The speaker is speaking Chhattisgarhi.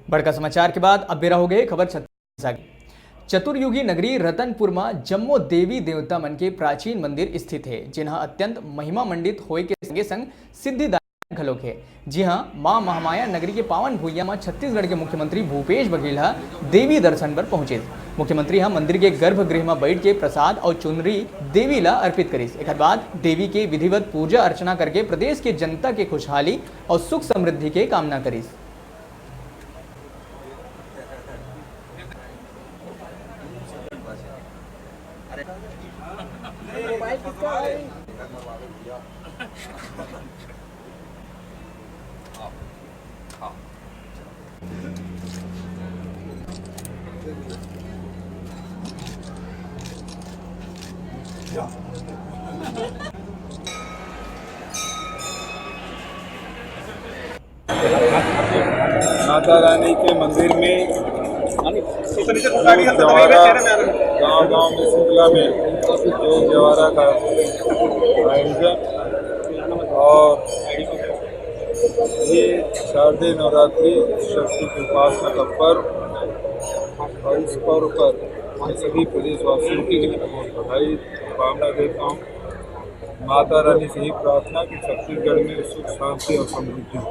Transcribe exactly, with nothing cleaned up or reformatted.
बड़का समाचार के बाद अब बेरा हो गए खबर छत्तीसगढ़ के। चतुर्युगी नगरी रतनपुर म जम्मो देवी देवता मन के प्राचीन मंदिर स्थित हे, जिनहा अत्यंत महिमा मंडित होए के संगे संग सिद्धिदायक घलोक हे। जी हां, मां महामाया नगरी के पावन भुइयां म छत्तीसगढ़ के मुख्यमंत्री भूपेश बघेल ह देवी दर्शन बर पहुंचिस। मुख्यमंत्री ह मंदिर के गर्भगृह म बइठ के प्रसाद अउ चुनरी देवी ला अर्पित करिस। एखर बाद देवी के विधिवत पूजा अर्चना करके प्रदेश के जनता के खुशहाली अउ सुख समृद्धि के कामना करिस। माता रानी के मंदिर में जवारा, गांव गांव में शिमला में जवारा का आयोजन और ये शारदीय नवरात्रि शक्ति की उपासना का पर्व और इस पर्व पर मैं सभी प्रदेशवासियों को बधाई, शुभकामना देता हूँ। माता रानी से ही प्रार्थना कि छत्तीसगढ़ में सुख, शांति और समृद्धि हो।